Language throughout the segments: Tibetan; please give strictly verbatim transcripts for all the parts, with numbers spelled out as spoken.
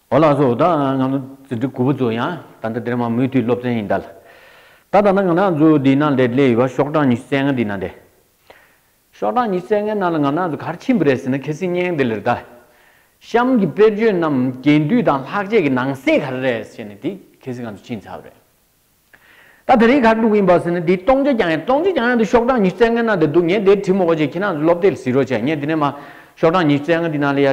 འོ་ལགས་སོ། ད་ང་ཚོ་འཛིན་གྲྭ་དགུ་པ་ཚོ་ཡང་ད་ལྟ་དེར་མ་མུ་མཐུད་སློབ་ཚན་ཡིན་ད་ལ། ད་ད་ལྟ་ང་རང་ཚོ་འདི་ནང་ལས་སླེབས་ཡོད་པ། ཤོག་གྲངས་ཉི་ཤུ་རྩ་ལྔ་འདི་ནང་དེ། ཤོག་གྲངས་ཉི་ཤུ་རྩ་ལྔའི་ནང་ལ་ང་རང་ཚོ་ག་རེ་ཕྱིན་པ་རེད་ཟེར་ན། གལ་སྲིད་བརྙན་འདི་ལ་ད། གཤམ་གྱི་དཔེར་བརྗོད་རྣམས་རྒྱན་སྡུད་དང་ལྷག་བཅས་ཀྱི་ནང་གསེས་ག་རེ་རེད་ཟེར་ནས་དེ་གལ་སྲིད་ང་ཚོ་ཕྱིན་ཚར་བ་རེད། ད་དེ་རིང་ག་རེ་འདུག་ཡིན་པ་ཟེར་ན། འདི་སྟོང་ཆ་རྒྱག་ཡ། སྟོང་ཆ་རྒྱག་ཡ་འདི་ཤོག་གྲངས་ཉི་ཤུ་རྩ་ལྔའི་ནང་དེ་འདུག་ངས་དེ་བྲིས་མ་དགོས་ཅེས་ཁྱེད་རང་ཚོ་སློབ་དེབ་ལ་གཟིགས་རོགས་བྱས། ངས་འདི་ནས་མ་ཤོག་གྲངས་ཉི་ཤུ་རྩ་ལྔ་འདི་ནང་ལ་ཡ།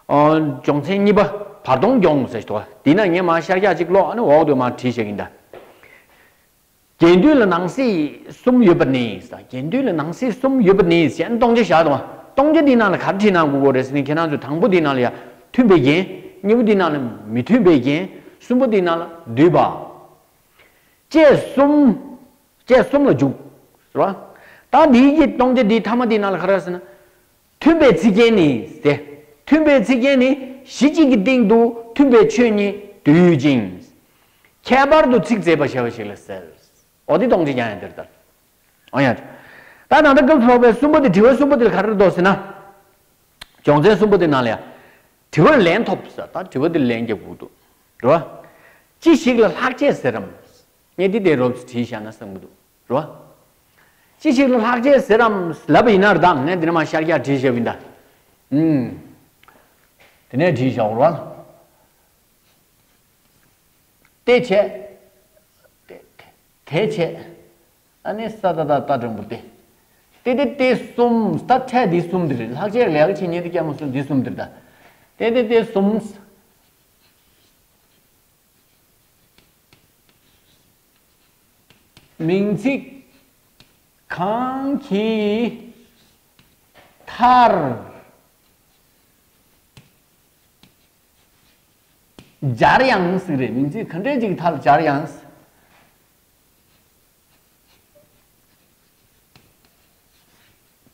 ཨོ། སྦྱོང་ཚན་གཉིས་པ་བར་སྟོང་སྦྱོང་ཟེར་ཞིག་འདུག་འདི་ན་ངས་མ་ཤར་རྒྱག་ཅིག་ཀློག་ཨ་ནི་འོག་ཏུ་མ་བྲིས་བཞག་ཡིན་ད། རྒྱན་སྡུད་ལ་ནང་གསེས་གསུམ་ཡོད་པ་ནི། རྒྱན་སྡུད་ལ་ནང་གསེས་གསུམ་ཡོད་པ་ནི་ཞེས་སྟོང་ཆ་བཞག་འདུག་སྟོང་ཆ་འདི་ནང་ལ་ག་རེ་བྲིས་གནང་དགོས་ཀྱི་རེད་ཟེར་ན། ཁྱེད་རང་ཚོས་དང་པོ་འདི་ནང་ལ་ཡ་མཐུན་པའི་རྒྱན། གཉིས་པ་འདི་ནང་ལ་མི་མཐུན་པའི་རྒྱན། གསུམ་པ་འདི་ནང་ལ་འདུས་པ། བཅས་གསུམ། བཅས་གསུམ་ལ་འཇུག་ཟེར་བ། ད་འདིའི་གི་སྟོང་ཆ་འདིའི་མཐའ་མ་འདི་ནང་ལ་ག་རེ་ཟེར་ན། མཐུན་པའི་ཚིག་རྒྱན་ནི་ཟེར། མཐུན་པའི་ཚིག་རྒྱན་ནི་གཞི་གཅིག་གི་སྟེང་དུ་མཐུན་པའི་ཆོས་ཉིད་འདུས་ཅིང་། ཁྱད་པར་དུ་ཚིག་མཛེས་པར་བྱ་བ་ཞིག་ལ་ཟེར། འོ་དེ་སྟོང་ཆ་རྒྱག་ཡ་དེ་རེད་ད། འོ་ཡ། ད་ད་ལྟ་སྐབས་སུ་བབས་པའི་གསུམ་པ་དེ། དྲི་བ་གསུམ་པ་དེ་ལ་ག་རེ་འདུག་ཟེར་ན། སྦྱོང་ཚན་གསུམ་པ་དེ་ནང་ལ་ཡ། དྲི་བར་ལན་ཐོབ་ཟེར། ད་དྲི་བ་དེ་ལན་རྒྱག་དགོས་འདུག་རེད་བ། ཅི་ཞིག་ལ་ལྷག་བཅས་ཟེར་རམ། ངས་འདི་དེ་རོབ་ཙམ་བྲིས་བཞག་ན་བསམ་གྱི་འདུག་རེད་བ། ཅི་ཞིག་ལ་ལྷག་བཅས་ཟེར་རམ་ལབ་པ་ཡིན་ན་རེད་ད། ངས་འདི་ནས་མ་ཤར་རྒྱག་བྲིས་བཞག་པ་ཡིན་ད། ཨུམ། དེ་ནས་བྲིས་བཞག་པ་རེད་བ། ཏེ་བྱས། ཏེ་ཏེ་བྱས། ཨ་ནི་ས་ཏ་བཏགས་སྟ་འགྲེང་བུ་སྟེ། ཏེ་ཏེ་ཏེ་གསུམ། ད་ཕྲད་འདི་གསུམ་འདི་རེད། ལྷག་བཅས་ལས་ཀ་བྱེད་མཁན་དེ་སྐྱ་མ་གསུམ་འདི་གསུམ་འདི་རེད་ད། ཏེ་ཏེ་ཏེ་གསུམ། མིང་ཚིག་གང་གི་མཐར་སྦྱར་ཡང་ཟེར་རེད། མིང་ཚིག་ག་འདྲས་ཅིག་གི་མཐར་སྦྱར་ཡང་།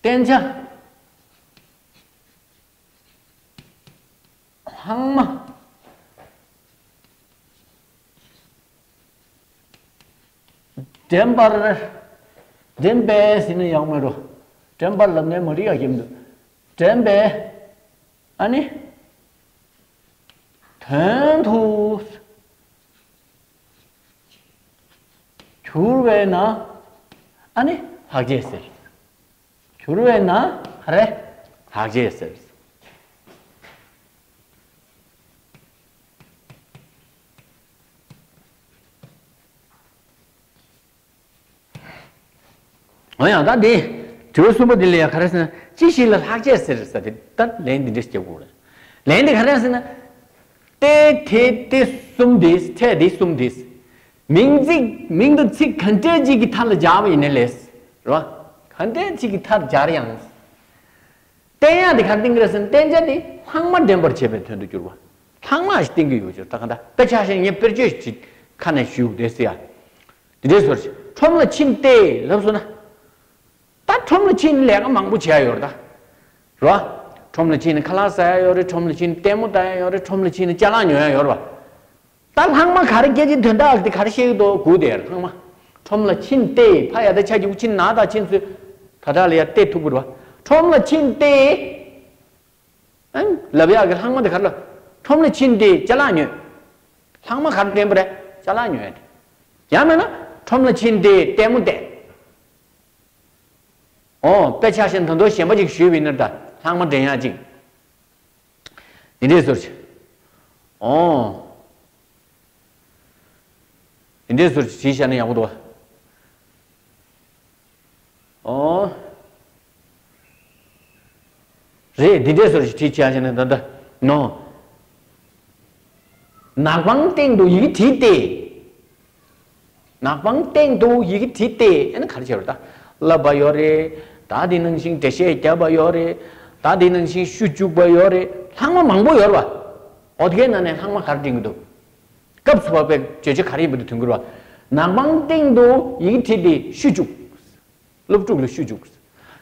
བསྟན་བྱ། ལྷག་མ། འདྲེན་པར། འདྲེན་པས་ཟེར་ན་ཡག་མེད་འགྲོ། འདྲེན་པར་ལབ་ནས་མ་རིག་ཡག་གི་མི་འདུག་འདྲེན་པས། ཨ་ནི། དོན་དུ། གྱུར་བས་ན། ཨ་ནི་ལྷག་བཅས་ཟེར། གྱུར་བས་ན་ག་རེ། ལྷག་བཅས་ཟེར། འོ་ཡང་ད་འདི། དྲི་བ་གསུམ་པ་འདི་ལ་ཡང་ག་རེ་ཟེར་ན། ཅི་ཞིག་ལ་ལྷག་བཅས་ཟེར་ཟེར་ཏེ། ད་ལན་འདི་འདྲ་ཞིག་རྒྱག་དགོས་རེད། ལན་འདི་ག་རེ་ཟེར་ན། ཏེ་དེ་ཏེ་གསུམ་འདི། ཕྲད་འདི་གསུམ་འདི། མིང་ཚིག་མིང་དང་ཚིག་ག་འདྲས་ཅིག་གི་མཐའ་ལ་སྦྱར་བ་ཡིན་ནའི་ལེགས། རེད་བ། ག་འདྲས་ཅིག་གི་མཐར་སྦྱར་ཡང་། བསྟན་ཡག་དེ་ག་རེ་བསྟན་གྱི་རེད་ཟེར་ན། བསྟན་བྱ་དེ་ལྷག་མ་འདྲེན་པར་བྱེད་པའི་དོན་དུ་གྱུར་པ། ལྷག་མ་ཞིག་བསྟན་གྱི་ཡོད་ཅེས། ད་ག་འདྲ་དཔེ་ཆ་བཞག་ངས་དཔེར་བརྗོད་ཅིག་ཁ་ནས་ཞུས་དེ་ཟེར་ཡ། དེ་འདྲའི་བཟོ་ཞིག་ཁྲོམ་ལ་ཕྱིན་ཏེ་ལབ་སོང་ན། ད་ཁྲོམ་ལ་ཕྱིན་ནས་ལས་ཀ་མང་པོ་བྱེད་ཡ་ཡོད་རེད་ད། རེད་བ། ཁྲོམ་ལ་ཕྱིན་ནས་ཁ་ལག་ཟ་ཡ་ཡོད་རེད། ཁྲོམ་ལ་ཕྱིན་ནས་ལྟད་མོ་ལྟ་ཡ་ཡོད་རེད། ཁྲོམ་ལ་ཕྱིན་ནས་ཅ་ལག་ཉོ་ཡ་ཡོད་རེད་བ། ད་ལྷག་མ་ག་རེ། སྐད་ཆའི་དོན་དག་དེ་ག་རེ་བཤད་ཀྱི་འདུག་གོ། དེ་ལྷག་མ། ཁྲོམ་ལ་ཕྱིན་ཏེ། ཕ་ཡ་ད་ཆ་གི་ཕྱིན་ན་ད་ཕྱིན་ཚུལ། ད་དྲག་ལ་ཡ་ཏེ་ཐུག་གི་རེད་བ། ཁྲོམ་ལ་ཕྱིན་ཏེ། ཨང་། ལབ་ཡག་གི་ལྷག་མ་དེ་ག་རེ་ལ། ཁྲོམ་ལ་ཕྱིན་ཏེ་ཅ་ལག་ཉོས། ལྷག་མ་ག་རེ་འདྲེན་པ་རེད། ཅ་ལག་ཉོས་ཡ་དེ། ཡང་མིན་ན་ཁྲོམ་ལ་ཕྱིན་ཏེ་ལྟད་མོ་བལྟས། ཨོ། དཔེ་ཆ་བཞག་ན་ད་དུང་གཞན་པ་ཅིག་ཞུས་པ་ཡིན་ན་ད་ལྷག་མ་འདྲེན་ཡག་ཅིག་འདི་འདྲའི་བཟོ་ཞིག་ཨོ། འདི་འདྲའི་བཟོ་ཞིག་བྲིས་བཞག་ན་ཡག་པོ་འདུག་ཨོ། རེད། འདི་འདྲའི་བཟོ་ཞིག་བྲིས་བཞག་ན་ད་ད་ནོ། ནག་པང་སྟེང་དུ་ཡི་གེ་བྲིས་ཏེ། ནག་པང་སྟེང་དུ་ཡི་གེ་བྲིས་ཏེ། ཨ་ནི་ག་རེ་བྱས་པ་རེད་ད། བསླབས་པ་ཡོད་རེད། ད་དེ་ནང་བཞིན་འགྲེལ་བཤད་བརྒྱབ་པ་ཡོད་རེད། ད་དེ་ནང་བཞིན་ཤུ་བཅུག་པ་ཡོད་རེད། ལྷག་མ་མང་པོ་ཡོད་རེད་བ། འོ་དེ་གའི་ནང་ནས་ལྷག་མ་ག་རེ་འདྲེན་གྱི་འདུག་སྐབས་སུ་བབས་པའི་བརྗོད་བྱ་ག་རེ་ཡིན་པ་དེ་དོན་གྱི་རེད་བ། ནག་པང་སྟེང་དུ་ཡི་གེ་བྲིས་ཏེ་ཤུ་བཅུག་སློབ་ཕྲུག་ལ་ཤུ་བཅུག་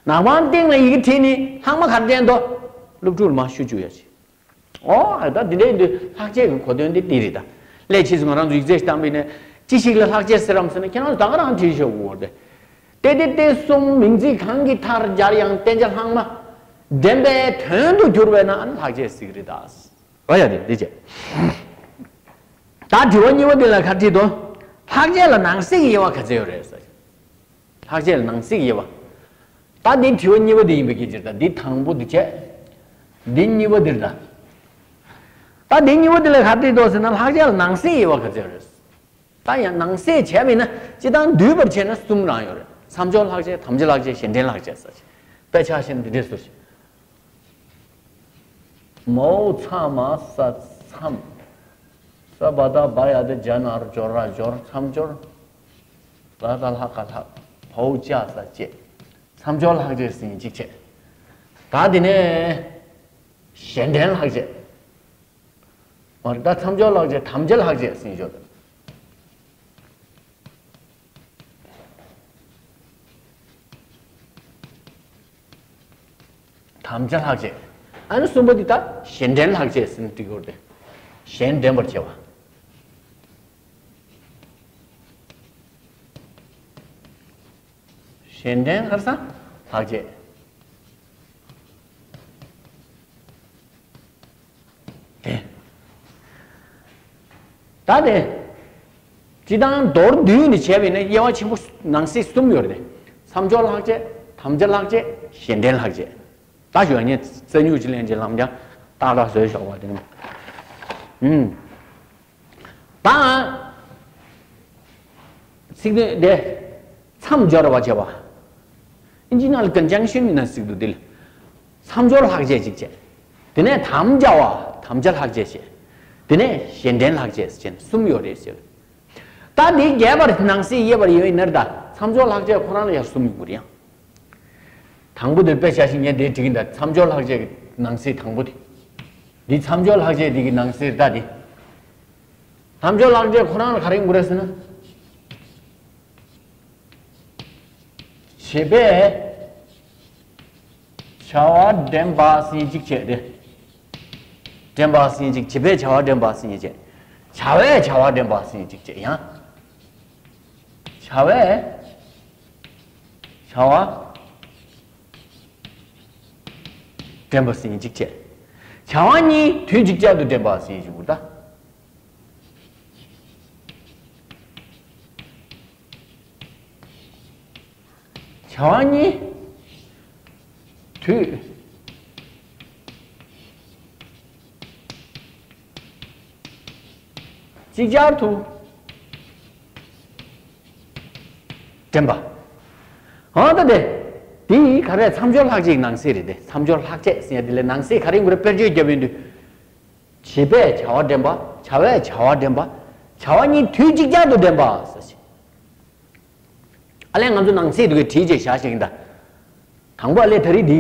ནག་པང་སྟེང་ལ་ཡི་གེ་བྲིས་ནས་ལྷག་མ་ག་རེ་འདྲེན་འདུག་སློབ་ཕྲུག་ལ་མར་ཤུ་བཅུག་ཡ་ཆེ། ཨོ། ད་འདི་འདྲའི་འདི་ལྷག་བཅས་ཀྱི་གོ་དོན་འདི་འདི་རེད་ད། ལས་ཕྱིས་སུ་ང་རང་ཚོ་ཡིག་ཚད་ཞིག་བཏང་པ་ཡིན་ན། ཅི་ཞིག་ལ་ལྷག་བཅས་ཟེར་རམ་ཟེར་ན། ཁྱེད་རང་ཚོ་ད་ག་རང་བྲིས་ཤོག་འོ་དེ། ཏེ་ཏེ་ཏེ་གསུམ་མིང་ཚིག་གང་གི་མཐར་སྦྱར་ཡང་བསྟན་བྱ་ལྷག་མ་འདྲེན་པའི་དོན་དུ་གྱུར་བས་ན་ཨ་ནི་ལྷག་བཅས་ཟེར་གྱི་རེད་ད། ག་ཡ་དེ་འདི་བྱས། ད་དྲི་བ་གཉིས་པ་འདི་ལ་ག་རེ་དྲིས་དོ། ལྷག་བཅས་ལ་ནང་གསེས་ཀྱི་དབྱེ་བ་ག་ཚོད་ཡོད་རེད་ཟེར། ལྷག་བཅས་ལ་ནང་གསེས་ཀྱི་དབྱེ་བ། ད་འདི་དྲི་བ་གཉིས་པ་འདི་ཡིན་པའི་སྐད་ཆ་རེད། ད་འདི་དང་པོ་འདི་བྱས། འདི་གཉིས་པ་འདི་རེད་ད། ད་འདི་གཉིས་པ་འདི་ལ་ག་རེ་དྲིས་དོ་ཟེར་ན། ལྷག་བཅས་ལ་ནང་གསེས་ཀྱི་དབྱེ་བ་ག་ཚོད་ཡོད་རེད། ད་ཡང་ནང་གསེས་བྱས་པ་ཡིན་ན་སྤྱིར་བཏང་བསྡུས་པར་བྱས་ན་གསུམ་རང་ཡོད་རེད། མཚམས་སྦྱོར་ལྷག་བཅས། དམ་བཅའ་ལྷག་བཅས། གཞན་འདྲེན་ལྷག་བཅས་ཟེར། དཔེ་ཆ་བཞིན་འདི་འདྲས་སུ། མའོ་ཚ་མ་ས་མཚམས། ས་བ་བཏགས་སྦ་ཡ་བཏགས་སྦྱ་ན་རོ་སྦྱོ་ར་སྦྱོར། མཚམས་སྦྱོར། ལ་བཏགས་ལྷ་ག་ལྷག། བའོ་ཅ་ས་བཅས། མཚམས་སྦྱོར་ལྷག་བཅས་ཟེར་ཡིན་གཅིག་བྱས། ད་དེ་ནས་གཞན་འདྲེན་ལྷག་བཅས། འོ་ད་མཚམས་སྦྱོར་ལྷག་བཅས། དམ་བཅའ་ལྷག་བཅས་ཟེར་ཡོད། དམ་བཅའ་ལྷག་བཅས། ཨ་ནི་གསུམ་པོ་འདི་ད་གཞན་འདྲེན་ལྷག་བཅས་ཟེར་ནས་འགྲིག་གི་རེད། གཞན་འདྲེན་པར་བྱེད་པ། གཞན་འདྲེན་ཁར་ས་ལྷག་བཅས། དེ། ད་དེ། སྤྱིར་བཏང་མདོར་བསྡུས་ནས་བྱས་པ་ཡིན་ན་དབྱེ་བ་ཆེན་པོ་ནང་གསེས་གསུམ་ཡོད་རེད། མཚམས་སྦྱོར་ལྷག་བཅས། དམ་བཅའ་ལྷག་བཅས། གཞན་འདྲེན་ལྷག་བཅས། ད་ཞུ་ཡ་ངས་རྩ་རྙོག་ཅིག་ལེན་བྱས་ལམ་ཀྱང་ཏག་ཏག་བཟོས་ཞོག་པ་དེ་ནི། ཨུམ། ད། ཚིག་དོན་དེ། མཚམས་སྦྱོར་བ་བྱེད་པ། ཨིན་ཇི་ནང་ལ་ཀོན་ཇང་ཤན་ཡིན་ན་ཟེར་གི་འདུག་དེ་ལ། མཚམས་སྦྱོར་ལྷག་བཅས་གཅིག་བྱས། དེ་ནས་དམ་བཅའ་བ། དམ་བཅའ་ལྷག་བཅས་བྱས། དེ་ནས་གཞན་འདྲེན་ལྷག་བཅས་ཟེར་གསུམ་ཡོད་རེད་ཟེར། ད་འདི་རྒྱས་པར་ནང་གསེས་དབྱེ་བར་ཡོད་ཡིན་ན་རེད་ད། མཚམས་སྦྱོར་ལྷག་བཅས་ཁོ་རང་ལ་ཡང་གསུམ་ཡོད་རེད་ཡང་། དང་པོ་དེ་དཔེ་ཆ་བཞིན་ངས་འདིར་བྲིས་ཀྱིན་གདའ། མཚམས་སྦྱོར་ལྷག་བཅས་ཀྱི་ནང་གསེས་དང་པོ་དེ། འདི་མཚམས་སྦྱོར་ལྷག་བཅས་འདི་གི་ནང་གསེས་རེད་ད་འདི། མཚམས་སྦྱོར་ལྷག་བཅས་ཁོ་རང་ལ་ག་རེ་ཡོང་གི་རེད་ཟེར་ན། བྱེད་པས་བྱ་བ་འདྲེན་པ་ཟེར་གཅིག་བྱས་ཏེ། འདྲེན་པ་ཟེར་གཅིག། བྱེད་པས་བྱ་བ་འདྲེན་པ་ཟེར་གཅིག་བྱས། བྱ་བས་བྱ་བ་འདྲེན་པ་ཟེར་གཅིག་བྱས་ཡང་། བྱ་བས་བྱ་བ་འདྲེན་པ་ཟེར་གཅིག་བྱས། བྱ་བ་གཉིས་དུས་གཅིག་ཅར་དུ་འདྲེན་པ་ཟེར་གཅིག་འུར་ད། བྱ་བ་གཉིས། དུས། ཅིག་ཅར་དུ། འདྲེན་པ། འོ་ད་དེ། དེ་ག་རེ་མཚམས་སྦྱོར་ལྷག་བཅས་ཀྱི་ནང་གསེས་རེད་དེ། མཚམས་སྦྱོར་ལྷག་བཅས་ཟེར་ཡ་དེ་ལས་ནང་གསེས་ག་རེ་ཡོང་གི་རེད། དཔེར་བརྗོད་བརྒྱབ་ཡོང་དུས། བྱེད་པས་བྱ་བ་འདྲེན་པ། བྱ་བས་བྱ་བ་འདྲེན་པ། བྱ་བ་གཉིས་དུས་གཅིག་ཅར་དུ་འདྲེན་པ་ཟེར་ཞིང་། ཨ་ལས་ང་ཚོ་ནང་གསེས་དེ་གའི་བྲིས་བྱས་བཞག་ཞིག་ཡིན་ད། དང་པོ་ཨ་ལས་ད་རེས་འདི་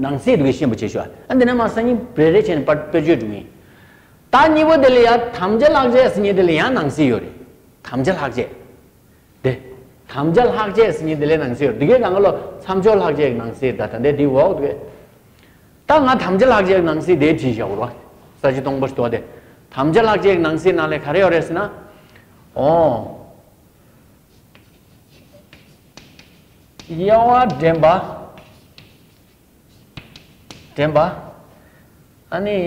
ནང་གསེས་དེ་གའི་ཤེས་པ་བྱེད་ཤོག་ཨ་འདི་ནས་མ་སང་ཉིན་རེ་རེ་བྱས་ནས་པར་དཔེར་བརྗོད་འགྲོ་གི་ཡིན། ད་གཉིས་པོ་དེ་ལ་ཡང་དམ་བཅའ་ལྷག་བཅས་ཟེར་མཁན་དེ་ལ་ཡང་ནང་གསེས་ཡོད་རེད། དམ་བཅའ་ལྷག་བཅས། དེ། དམ་བཅའ་ལྷག་བཅས་ཟེར་མཁན་དེ་ལ་ནང་གསེས་ཡོད་རེད། འདི་གའི་གང་ག་ལོ་མཚམས་སྦྱོར་ལྷག་བཅས་ཀྱི་ནང་གསེས་ད་ད་འདི་འདི་འོག་དེ་གའི། ད་ང་དམ་བཅའ་ལྷག་བཅས་ཀྱི་ནང་གསེས་དེ་བྲིས་བཞག་གོ་ར། ས་བཅད་སྟོང་པ་ཞིག་འདུག་བ་དེ། དམ་བཅའ་ལྷག་བཅས་ཀྱི་ནང་གསེས་ནང་ལ་ག་རེ་ཡོད་རེད་ཟེར་ན། ཨོ། དབྱེ་བ་འདྲེན་པ། འདྲེན་པ། ཨ་ནི།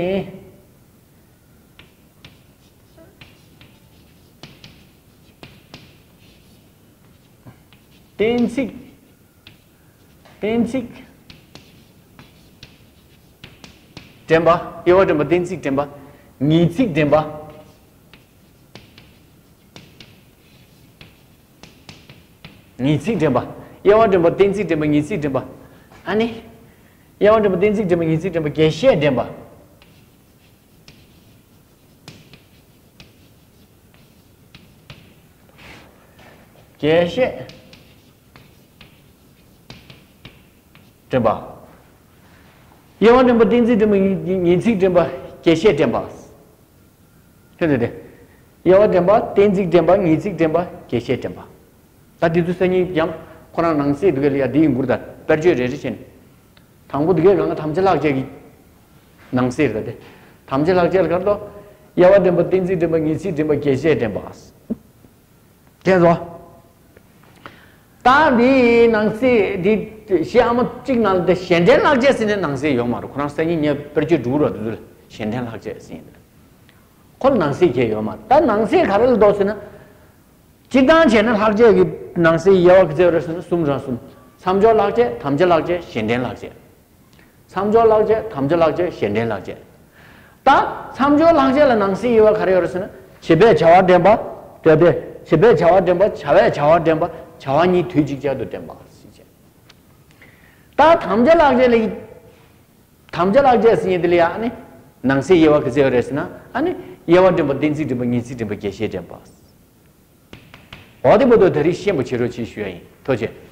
གཏན་ཚིགས། གཏན་ཚིགས་འདྲེན་པ། དབྱེ་བ་འདྲེན་པ། གཏན་ཚིགས་འདྲེན་པ། ངེས་ཚིག་འདྲེན་པ། ངེས་ཚིག་འདྲེན་པ། དབྱེ་བ་འདྲེན་པ། གཏན་ཚིགས་འདྲེན་པ། ངེས་ཚིག་འདྲེན་པ། ཨ་ནི། དབྱེ་བ་འདྲེན་པ། གཏན་ཚིགས་འདྲེན་པ། ངེས་ཚིག་འདྲེན་པ། རྒྱས་བཤད་འདྲེན་པ། རྒྱས་བཤད་འདྲེན་པ། དབྱེ་བ་འདྲེན་པ། གཏན་ཚིགས་འདྲེན་པ། ངེས་ཚིག་འདྲེན་པ། རྒྱས་བཤད་འདྲེན་པ། དེ་དེ་དེ། དབྱེ་བ་འདྲེན་པ། གཏན་ཚིགས་འདྲེན་པ། ངེས་ཚིག་འདྲེན་པ། རྒྱས་བཤད་འདྲེན་པ། ད་འདི་ཚོ་སང་ཉིན་ཡང་ཁོ་རང་ནང་གསེས་འདུག་ག་ལ་ཡ་འདི་ཡིན་དགོས་རེད་ད། དཔེར་བརྗོད་རེ་རེ་བྱས་ནས། དང་པོ་འདི་གའི་གང་ག་དམ་བཅའ་ལྷག་བཅས་ཀྱི་ནང་གསེས་རེད་ད་དེ། དམ་བཅའ་ལྷག་བཅས་ལ་ག་རེ་འདུག་དབྱེ་བ་འདྲེན་པ། གཏན་ཚིགས་འདྲེན་པ། ངེས་ཚིག་འདྲེན་པ། རྒྱས་བཤད་འདྲེན་པ། དེ་ཚོ། ད་འདི་ནང་གསེས་འདི་གཞས་ཨ་མ་གཅིག་ནང་ལ་དེ་གཞན་འདྲེན་ལྷག་བཅས་ཟེར་ནས་ནང་གསེས་ཡོད་མ་རེད། ཁོ་རང་སང་ཉིན་ངས་དཔེར་བརྗོད་སྒྲུག་རོགས་དེ་ཚོ་ལ་གཞན་འདྲེན་ལྷག་བཅས་ཟེར་ཡིན། ཁོ་ལ་ནང་གསེས་བརྒྱད་ཡོད་མ་རེད། ད་ནང་གསེས་ག་རེ་ལ་འདུག་ཟེར་ན། སྤྱིར་བཏང་བྱས་ན་ལྷག་བཅས་ཀྱི་ནང་གསེས་དབྱེ་བ་ག་ཚོད་ཡོད་རེད་ཟེར་ན་གསུམ་རང་གསུམ། མཚམས་སྦྱོར་ལྷག་བཅས། དམ་བཅའ་ལྷག་བཅས། གཞན་དྲན་ལྷག་བཅས། མཚམས་སྦྱོར་ལྷག་བཅས། དམ་བཅའ་ལྷག་བཅས། གཞན་དྲན་ལྷག་བཅས། ད་མཚམས་སྦྱོར་ལྷག་བཅས་ལ་ནང་གསེས་དབྱེ་བ་ག་རེ་ཡོད་རེད་ཟེར་ན། བྱེད་པས་བྱ་བ་འདྲེན་པ། དེ་དེ། བྱེད་པས་བྱ་བ་འདྲེན་པ། བྱ་བས་བྱ་བ་འདྲེན་པ། བྱ་བ་གཉིས་དུས་གཅིག་ཅར་དུ་འདྲེན་པ་ཞེས་བྱ། ད་དམ་བཅའ་ལྷག་བཅས་ལ། དམ་བཅའ་ལྷག་བཅས་ཟེར་མཁན་དེ་ལ་ཡང་ཨ་ནི། ནང་གསེས་དབྱེ་བ་ག་ཚོད་ཡོད་རེད་ཟེར་ན། ཨ་ནི། དབྱེ་བ་འདྲེན་པ། གཏན་ཚིགས་འདྲེན་པ། ངེས་ཚིག་འདྲེན་པ། རྒྱས་བཤད་འདྲེན་པ། འོ་དེ་བར་དུ་ད་རེས་ཤེས་པོ་བྱེད་རོགས་བྱེད་ཞུ་ཡ་ཡིན། ཐུགས་རྗེ་ཆེ།